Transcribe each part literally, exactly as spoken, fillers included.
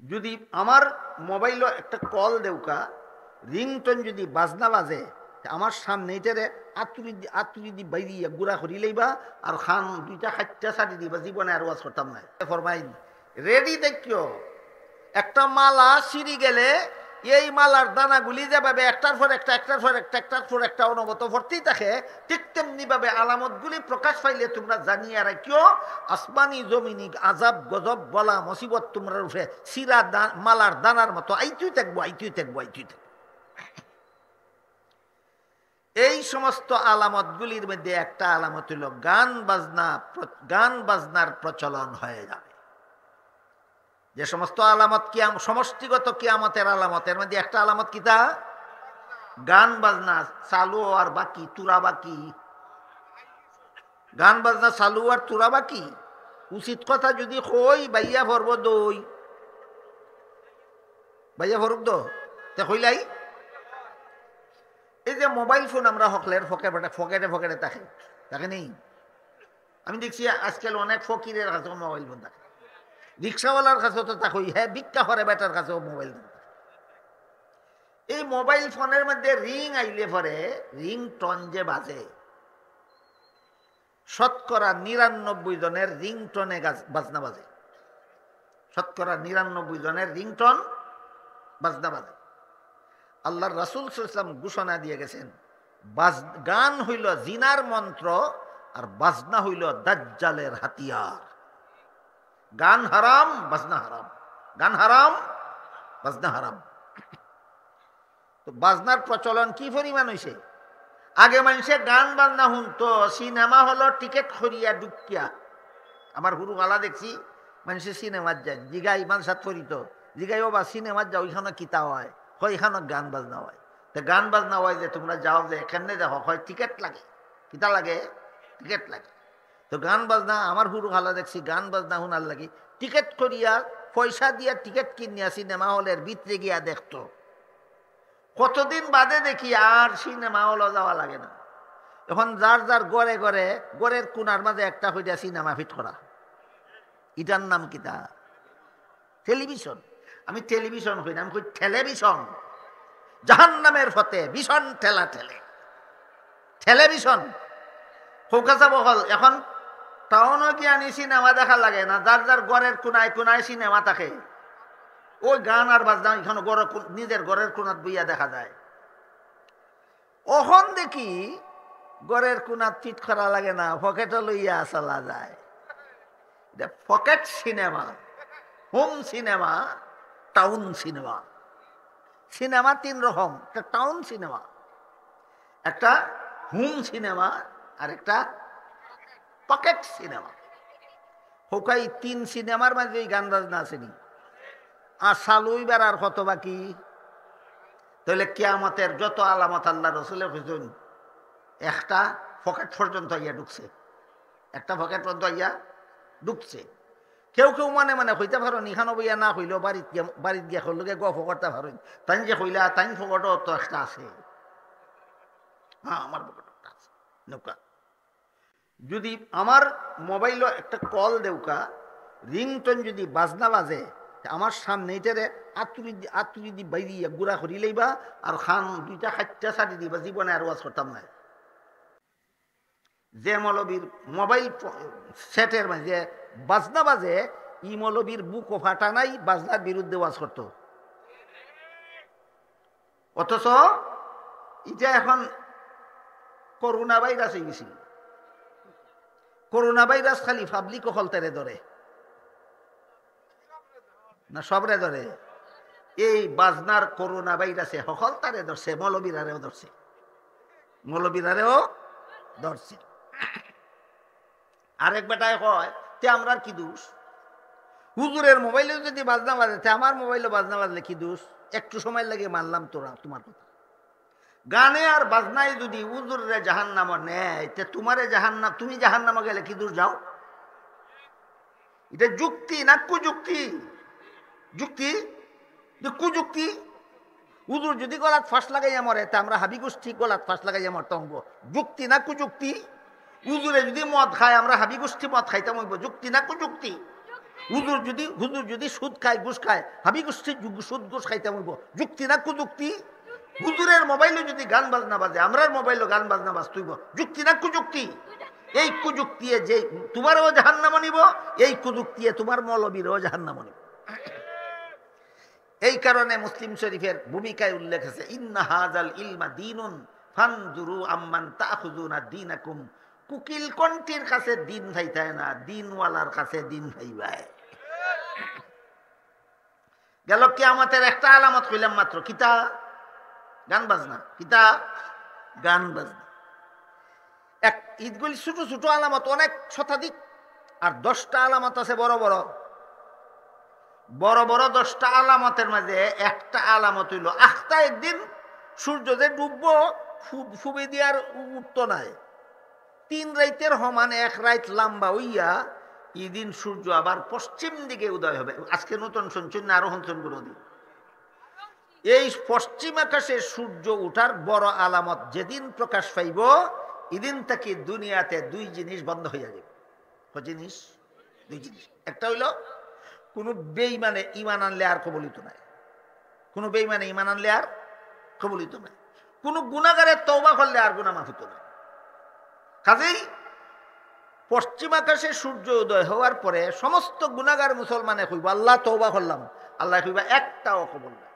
যদি আমার মোবাইলো একটা কল দেউকা, রিংটোন যদি বাজনা বাজে, তে আমার সামনে ইটারে আতুরি দি, আতুরি দি বাইরিয়া গুড়া করি লইবা, আর খান দুইটা খাইট্টা ছাড়ি দিবা, জীবনে আর ওয়াজ করতাম না। ফরমাইন, রেডি থাকিও, একটা মালা ছিড়ি গেলে এই মালার দানাগুলি যেভাবে একটার পর একটা, একটার পর একটা, একটার পর একটা অনবত পড়তেই থাকে, ঠিক তেমনি ভাবে আলামতগুলি প্রকাশ পাইলে তোমরা জানিয়া রাখিও, আসমানি জমিনি আজাব গজব বলা মুসিবত তোমরার উপরে ছিঁড়া দা-, মালার দানার মতো আইতুই থাকবো, আইতুই থাকবো, আইতুই থাকবো। এই সমস্ত আলামতগুলির মধ্যে একটা আলামত হইল গান বাজনা, প্র-, গান বাজনার প্রচলন হয়ে যাবে। যে সমস্ত আলামত কিয়াম-, সমষ্টিগত কিয়ামতের আলামত, এর মধ্যে একটা আলামত কিতা? গান বাজনা চালু আর বাকি, তুরা বাকি। গান বাজনা চালু আর তুরা বাকি। উচিত কথা যদি কই, বাইয়া পড়ব দই। বাইয়া পড়ুক দো, তে কইলাই। এই যে মোবাইল ফোন আমরা হকলের ফকে-, ফকেটে ফকেটে থাকে, থাকে নি? আমি দেখছি আজকাল অনেক ফকিরের কাছেও মোবাইল ফোন থাকে, রিক্সাওয়ালার কাছেও তো থাকই, হ্যাঁ, ভিক্ষা করে বেটার কাছেও মোবাইল ফোন থাকে। এই মোবাইল ফোনের মধ্যে রিং আইলে পরে রিংটোন যে বাজে, শতকরা নিরানব্বই জনের রিংটোনে গাজ-, বাজনা বাজে। শতকরা নিরানব্বই জনের রিংটোন বাজনা বাজে। আল্লাহর রাসূল সাল্লাল্লাহু আলাইহি ওয়াসাল্লাম ঘোষণা দিয়ে গেছেন, বাজ-, গান হইল জিনার মন্ত্র, আর বাজনা হইল দাজ্জালের হাতিয়ার। গান হারাম, বাজনা হারাম। গান হারাম, বাজনা হারাম। তো বাজনার প্রচলন কি পরিমাণ হইছে? আগে মানষে গান বাজনা হুনতো, সিনেমা হলো টিকিট করিয়া ঢুকিয়া। আমার হুরু গালা দেখছি, মানষে সিনেমাত যায়, জিগাই মানষাত পড়িত, জিগাই, "ও বা, সিনেমাত যাও, ওইখানো কিতা হয়?" কয়, "এখানো গান বাজনা হয়।" তো গান বাজনা হয় যে, "তোমরা যাও যে, এখানে দেখো," কয়, "টিকিট লাগে।" কিতা লাগে? টিকিট লাগে। তো গান বাজনা, আমার হুরু খালা দেখছি, গান বাজনা হুনার লাগি টিকিট করিয়া, পয়সা দিয়া টিকিট কিনিয়া সিনেমা হলের ভিতরে গিয়া দেখতো। কতদিন বাদে দেখি আর সিনেমা হলো যাওয়া লাগে না। এখন যার যার ঘরে ঘরে, ঘরের কোনার মাঝে একটা কইরা সিনেমা ফিট করা। ইটার নাম কিতা? টেলিভিশন। আমি টেলিভিশন কই না, আমি কই টেলিভিশন। জাহান্নামের পথে ভীষণ ঠেলা ঠেলে। টেলিভিশন। খোকা সাব অকল, এখন টাউনো গিয়া আনি সিনেমা দেখা লাগে না, যার যার ঘরের কোনায় কোনায় সিনেমা থাকে। ওই গান আর বাজনা এখানে ঘরে কো-, নিজের ঘরের কোনাত বইয়া দেখা যায়। অখন দেখি ঘরের কোনাত ফিট করা লাগে না, পকেটো লইয়া চলা যায়। এটা pocket cinema, home cinema, town cinema. Cinema তিন রকম, একটা টাউন সিনেমা, একটা হোম সিনেমা, আর একটা পকেট সিনেমা। হোকাই তিন সিনেমার মাঝে এই গান বাজনা আছে নি? আর চালু অইবার আর কত বাকি? তাহলে কিয়ামতের যত আলামত আল্লাহ রসুলে কইছইন, একটা পকেট পর্যন্ত আইয়া ঢুকছে, একটা পকেট পর্যন্ত আইয়া ঢুকছে। কেউ কেউ মনে মনে কইতা পারইন, ইখানো বইয়া না কইলেও বাড়িত গিয়া, বাড়িত গিয়া কইলে গিয়া গফ করতা পারইন। তাইন যে কইলা, তাইন পকেটো তো একটা আছে। হ্যাঁ, আমার পকেটো একটা আছে। নৌকা। যদি আমার মোবাইলো একটা কল দেউকা, রিংটোন যদি বাজনা বাজে, তে আমার সামনে ইটারে আতুরি দি, আতুরি দি বাইরিয়া গুড়া করি লইবা, আর খান দুইটা খাইট্টা ছাড়ি দিবা, জীবনে আর ওয়াজ করতাম না। যে মৌলবীর মোবাইল ফো-, সেটের মাঝে বাজনা বাজে, ই মৌলবীর বুকো ফাটা নাই, বাজনার বিরুদ্ধে ওয়াজ করতো। অথচ ইটা এখন করোনা ভাইরাস অইগেছে। করোনা ভাইরাস খালি পাবলিক অকলতারে ধরে না, সবরে ধরে। এই বাজনার করোনা ভাইরাসে হকলতারে ধরছে, মৌলবীরারেও ধরছে, মৌলবীরারেও ধরছে। আরেক বেটায় কয়, "তে আমরার কি দোষ? হুজুরের মোবাইলো যদি বাজনা বাজে, তে আমার মোবাইলো বাজনা বাজলে কি দোষ? একটু সময় লাগে মানলাম তোরা, তোমার কথা। গানে আর বাজনায় যদি হুজুররে জাহান্নামো নেয়, তে তোমারে জাহান্নাম, তুমি জাহান্নামো গেলে কি দোষ? যাও।" এটা যুক্তি না কুযুক্তি? যুক্তি? এটা কুযুক্তি। হুজুর যদি গলাত ফাঁস লাগাইয়া মরে, তে আমরা হাবি গোষ্ঠী গলাত ফাঁস লাগাইয়া মরতাম অইবো। যুক্তি না কুযুক্তি? হুজুরে যদি মদ খায়, আমরা হাবি গোষ্ঠী মদ খাইতাম অইবো। যুক্তি না কুযুক্তি? হুজুর যদি, হুজুর যদি সুদ খায়, ঘুষ খায়, হাবি গোষ্ঠী যুগ-, সুদ ঘুষ খাইতাম অইবো। যুক্তি না কুযুক্তি? হুজুরের মোবাইলো যদি গান বাজনা বাজে, আমরার মোবাইলো গান বাজনা বাজতে অইবো। যুক্তি না কুযুক্তি? এই কুযুক্তিয়ে যে তুমারও জাহান্নামো নিবো, এই কুযুক্তিয়ে তুমার মৌলবীরও জাহান্নামো নিবো। এই কারণে মুসলিম শরীফের ভূমিকায় উল্লেখ আছে, "ইন্না হাযাল ইলমা দীনুন ফানজুরু আম্মান তাখুযুনা দীনাকুম।" কুকিল কণ্ঠীর কাছে দিন পাইতায় না, দিনওয়ালার কাছে দিন পাইবায়। গেল কিয়ামতের একটা আলামত কইলাম মাত্র, কিতা? গান বাজনা। কিতা? গান বাজনা। এক, ইগুলি ছোট ছোট আলামত অনেক শতাধিক, আর দশটা আলামত আছে বড় বড়। বড় বড় দশটা আলামতের মাঝে একটা আলামত অইলো, আখতা একদিন সূর্য যে ডুববো, ফু-, ফুবেদি আর উ-, উঠতো নায়। তিন রাইতের সমান এক রাইত লম্বা অইয়া ইদিন সূর্য আবার পশ্চিম দিকে উদয় হবে। আজকে নতুন শুনছইন না, আরো শুনছইন কোনোদিন? এই পশ্চিম আকাশে সূর্য উঠার বড় আলামত যেদিন প্রকাশ পাইবো, ইদিন থাকি দুনিয়াতে দুই জিনিস বন্ধ অইয়া যাইবো। কয় জিনিস? দুই জিনিস। একটা অইলো, কুনু বেইমানে ইমান আনলে আর কবুল অইতো নায়। কুনু বেইমানে ইমান আনলে আর কবুল অইতো নায়। কুনু গুনাগারে তওবা করলে আর গুনা মাফ অইতো নায়। কাজেই পশ্চিম আকাশে সূর্য উদয় হওয়ার পরে সমস্ত গুনাগার মুসলমানে কইবো, "আল্লাহ, তওবা করলাম।" আল্লায় কইবা, "একটাও কবুল নায়।"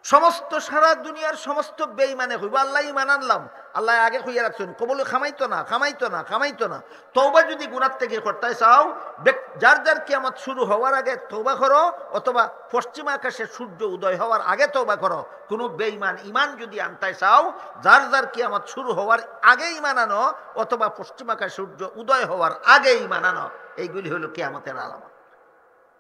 সমস্ত, সারা দুনিয়ার সমস্ত বেইমানে কইবো, "আল্লাহ, ইমান আনলাম।" আল্লায় আগে কইয়া রাখছইন, "কবুল খামাইতো না, খামাইতো না, খামাইতো না।" তওবা যদি গুনার থাকি করতায় চাও, বেক-, যার যার কিয়ামত শুরু হওয়ার আগে তওবা করো, অথবা পশ্চিম আকাশে সূর্য উদয় হওয়ার আগে তওবা করো। কুনু বেইমান ইমান যদি আনতায় চাও, যার যার কিয়ামত শুরু হওয়ার আগে ইমান আনো, অথবা পশ্চিম আকাশে সূর্য উদয় হওয়ার আগে ইমান আনো। এইগুলি হইল কিয়ামতের আলামত।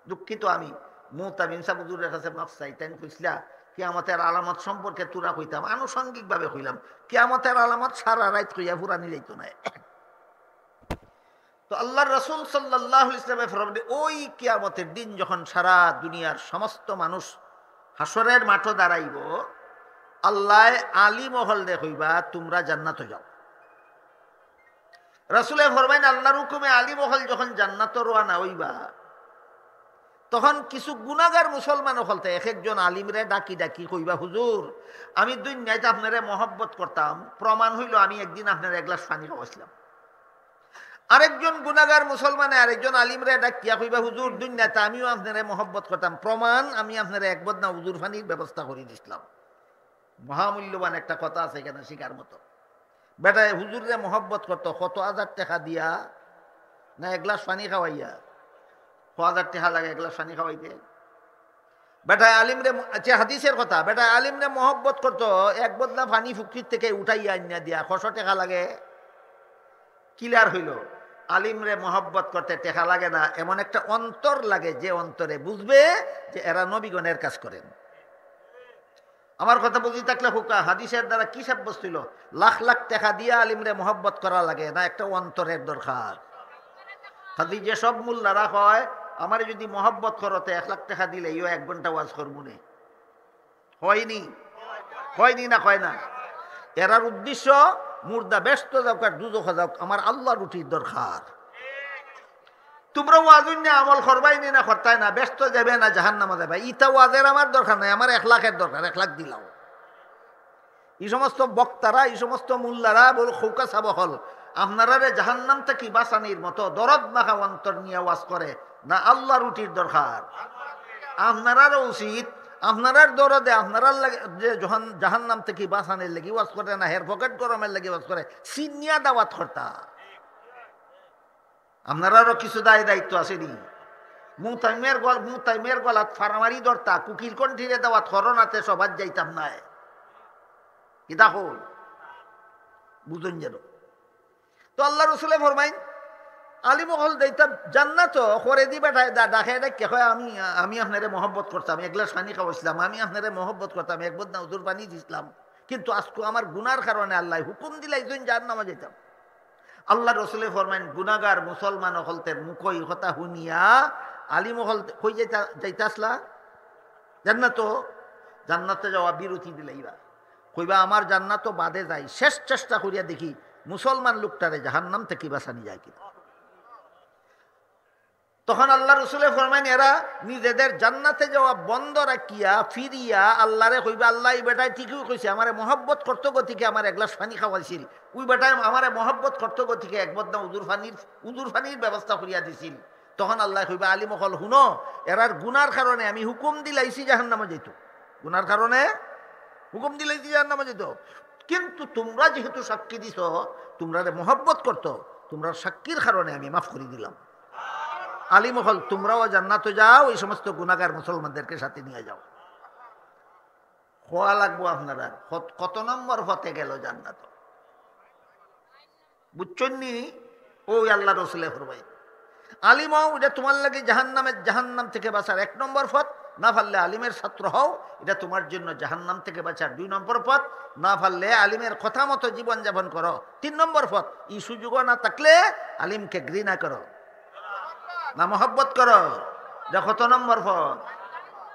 দুঃখিত আমি, মুহতামিম সাব হুজুরের কাছে মাফ চাই। তাইন কইছলা, "কিয়ামতের আলামত সম্পর্কে থুড়া কইতাম।" আনুষঙ্গিকভাবে কইলাম, কিয়ামতের আলামত সারা রাইত কইয়া ফুরানি যাইতো নায়। তো আল্লাহর রাসূল সাল্লাল্লাহু আলাইহি ওয়াসাল্লামে ফরমাইন, ওই কিয়ামতের দিন যখন সারা দুনিয়ার সমস্ত মানুষ হাশরের মাঠো দাঁড়াইবো, আল্লায় আলিম অকলরে কইবা, "তুমরা জান্নাতো যাও।" রাসূলে ফরমাইন, আল্লাহর হুকুমে আলিম অকল যখন জান্নাতো রওয়ানা অইবা, তখন কিছু গুনাগার মুসলমান অকলতে এক একজন আলিমরে ডাকি ডাকি কইবা, "হুজুর, আমি দুনিয়াত আপনারে মহব্বত করতাম, প্রমাণ অইলো আমি একদিন আপনারে এক গ্লাস পানি খাওয়াইছলাম।" আরেকজন গুনাগার মুসলমানে আরেকজন আলিমরে ডাকিয়া কইবা, "হুজুর, দুনিয়াত আমিও আপনারে মহব্বত করতাম, প্রমাণ আমি আপনারে এক বদনা উজুর পানির ব্যবস্থা করি দিছলাম।" মহামূল্যবান একটা কথা আছে এখানে শিখার মতো। বেটায় হুজুররে মহব্বত করতো কত হাজার টেকা দিয়া, না এক গ্লাস পানি খাওয়াইয়া? কত হাজার টেকা লাগে এক গ্লাস পানি খাওয়াইতে? বেটায় আলিমরে ম-, আচ্ছা, হাদিসের কথা, বেটায় আলিমরে মহব্বত করতো এক বদনা পানি ফুকরির থাকি উঠাইয়া আনিয়া দিয়া, কত টেকা লাগে? Clear অইলো, আলিমরে মহব্বত করতে টেকা লাগে না, এমন একটা অন্তর লাগে যে অন্তরে বুঝবে যে এরা নবীগণের কাজ করেন। আমার কথা বুঝি থাকলে হুকা, হাদিসের দ্বারা কি সাব্যস্ত অইলো? লাখ লাখ টেকা দিয়া আলিমরে মহব্বত করা লাগে না, একটা অন্তরের দরকার। খালি যে সব মোল্লারা কয়, "আমারে যদি মহব্বত করো, তে এক লাখ টেকা দিলেও এক ঘন্টা ওয়াজ করমুনে।" হয়নি? হয়নি না, হয় না? এরার উদ্দেশ্য, "মুর্দা বেহেস্তো যাউক আর দুজখো যাউক, আমার আল্লাহ রুটির দরকার।" তুমরা ওয়াজ হুনিয়া আমল করবায়নি না করতায় না, বেহেস্তো যাইবায় না জাহান্নামো যাইবায়, ইতা ওয়াজের আমার দরকার নাই, আমার এক লাখের দরকার, এক লাখ দিলাও। এই সমস্ত বক্তারা, এই সমস্ত মোল্লারা, বড় খোকা সাব অকল, আপনারারে জাহান্নাম থাকি বাঁচানির মতো দরদ মাখা অন্তর নিয়া ওয়াজ করে না, আল্লাহ রুটির দরকার। আপনারারও উচিত, আপনারার দরদে, আপনারার লাগি যে জাহান-, জাহান্নাম থাকি বাঁচানির লাগি ওয়াজ করে না, হের পকেট গরমের লাগি ওয়াজ করে, সিনিয়া দাওয়াত করতা। আপনারারও কিছু দায় দায়িত্ব আছে নি? মুতাইমের গল-, মুতাইমের গলাত ফাড়া মারি ধরতা, কুকিল কণ্ঠীরে দাওয়াত করো না, তে সভাত যাইতাম নায়। কিতা কই? বুঝুন যেন। তো আল্লাহ রসুলে ফরমাইন, আলিম অকল দেইতা জান্নাতো, পরেদি বেটায় ডা-, ডাকে ডাকে কয়, "আমি, আমি আপনারে মহব্বত করতাম, এক গ্লাস পানি খাওয়াইছলাম, আমি আপনারে মহব্বত করতাম, এক বদনা উজুর পানি দিছলাম, কিন্তু আজকু আমার গুনার কারণে আল্লায় হুকুম দিলাইছইন জাহান্নামো যাইতাম।" আল্লাহ রসুলে ফরমাইন, গুনাগার মুসলমান অকলতের মুখো ই কথা হুনিয়া আলিম অকল কই যাইতা, যাইতা আছলা? জান্নাতো। জান্নাতে যাওয়া বিরতি দিলাইবা। কইবা, "আমার জান্নাতো বাদে যাই, শেষ চেষ্টা করিয়া দেখি মুসলমান লোকটারে জাহান্নাম থাকি বাঁচানি যায় কিনা।" তখন আল্লাহ রসুলে ফরমাইন, এরা নিজেদের জান্নাতে যাওয়া বন্ধ রাখিয়া ফিরিয়া আল্লাহরে কইবা, "আল্লাহ, ই বেটায় ঠিকউ কইছে, আমারে মহব্বত করতো গতিকে আমারে এক গ্লাস পানি খাওয়াইছিল, ওই বেটায় আমারে মহব্বত করতো গতিকে এক বদনা উজুর পানির, উজুর পানির ব্যবস্থা করিয়া দিছিল।" তখন আল্লায় কইবা, "আলিম অকল হুনো, এরার গুনার কারণে আমি হুকুম দিলাইছি জাহান্নামো যাইতো, গুনার কারণে হুকুম দিলাইছি জাহান্নামো যাইতো, কিন্তু তুমরা যেহেতু সাক্ষী দিছো, তুমরারে মহব্বত করতো, তুমরার সাক্ষীর কারণে আমি মাফ করি দিলাম। আলিম অকল, তুমরাও জান্নাতো যাও, এই সমস্ত গুনাগার মুসলমানদেরকে সাথে নিয়া যাও।" কওয়া লাগবো আপনারা, কত, কত নম্বর পথে গেল জান্নাতো? বুঝছইন নি? ওই আল্লাহ রসুলে ফরমাইন, আলিম অও, ইটা তুমার লাগি জাহান্নামে, জাহান্নাম থেকে বাঁচার এক নম্বর পথ। না পারলে আলিমের ছাত্র হও, ইটা তুমার জন্য জাহান্নাম থেকে বাঁচার দুই নম্বর পথ। না পারলে আলিমের কথা মতো জীবন যাপন করো, তিন নম্বর পথ। ই সুযোগও না থাকলে আলিমকে ঘৃণা করো, না মহব্বত করো। ইটা কত নম্বর পথ?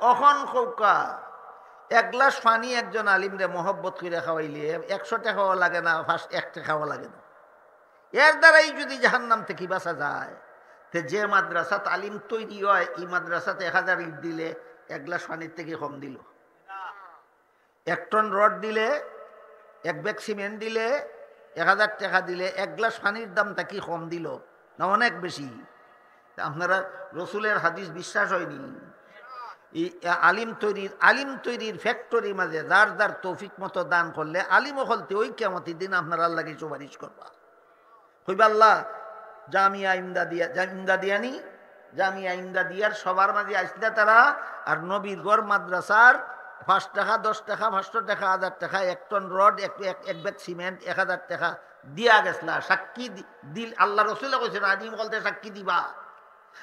অখন কউক্কা, এক গ্লাস পানি একজন আলিমরে মহব্বত করিয়া খাওয়াইলে একশো টেকাও লাগে না, পাঁচ, এক টেকাও লাগে না। এর দ্বারাই যদি জাহান্নাম থেকে বাঁচা যায়, তে যে মাদ্রাসাত আলিম তৈরি হয়, ই মাদ্রাসাত এক হাজার ইট দিলে এক গ্লাস পানির থেকে কম দিল। এক টন রড দিলে, এক ব্যাগ সিমেন্ট দিলে, এক হাজার টেকা দিলে, এক গ্লাস পানির দাম থাকি কম দিল না, অনেক বেশি। তা আপনারা রসুলের হাদিস বিশ্বাস অয়নি? ই আলিম তৈরির, আলিম তৈরির ফ্যাক্টরি মাঝে যার যার তৌফিক মতো দান করলে আলিম অকলতে ওই কিয়ামতের দিন আপনারার লাগি সুপারিশ করবা। কইবা, "আল্লাহ, জামিয়া ইমদাদিয়া, জা-, ইমদাদিয়ানি, জামিয়া ইমদাদিয়ার সভার মাঝে আইছলা তারা, আর নবীর ঘর মাদ্রাসার পাঁচ টেকা, দশ টেকা, পাঁচশো টেকা, হাজার টেকা, এক টন রড, এক, এক, এক ব্যাগ সিমেন্ট, এক হাজার টেকা দিয়া গেছলা, সাক্ষী দি-, দিল।" আল্লাহ রসুলে কইছইন, "আলিম অকলতে সাক্ষী দিবা।"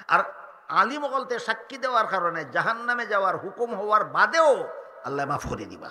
আর আলিম অকলতে সাক্ষী দেওয়ার কারণে জাহান্নামে যাওয়ার হুকুম হওয়ার বাদেও আল্লায় মাফ করি দিবা।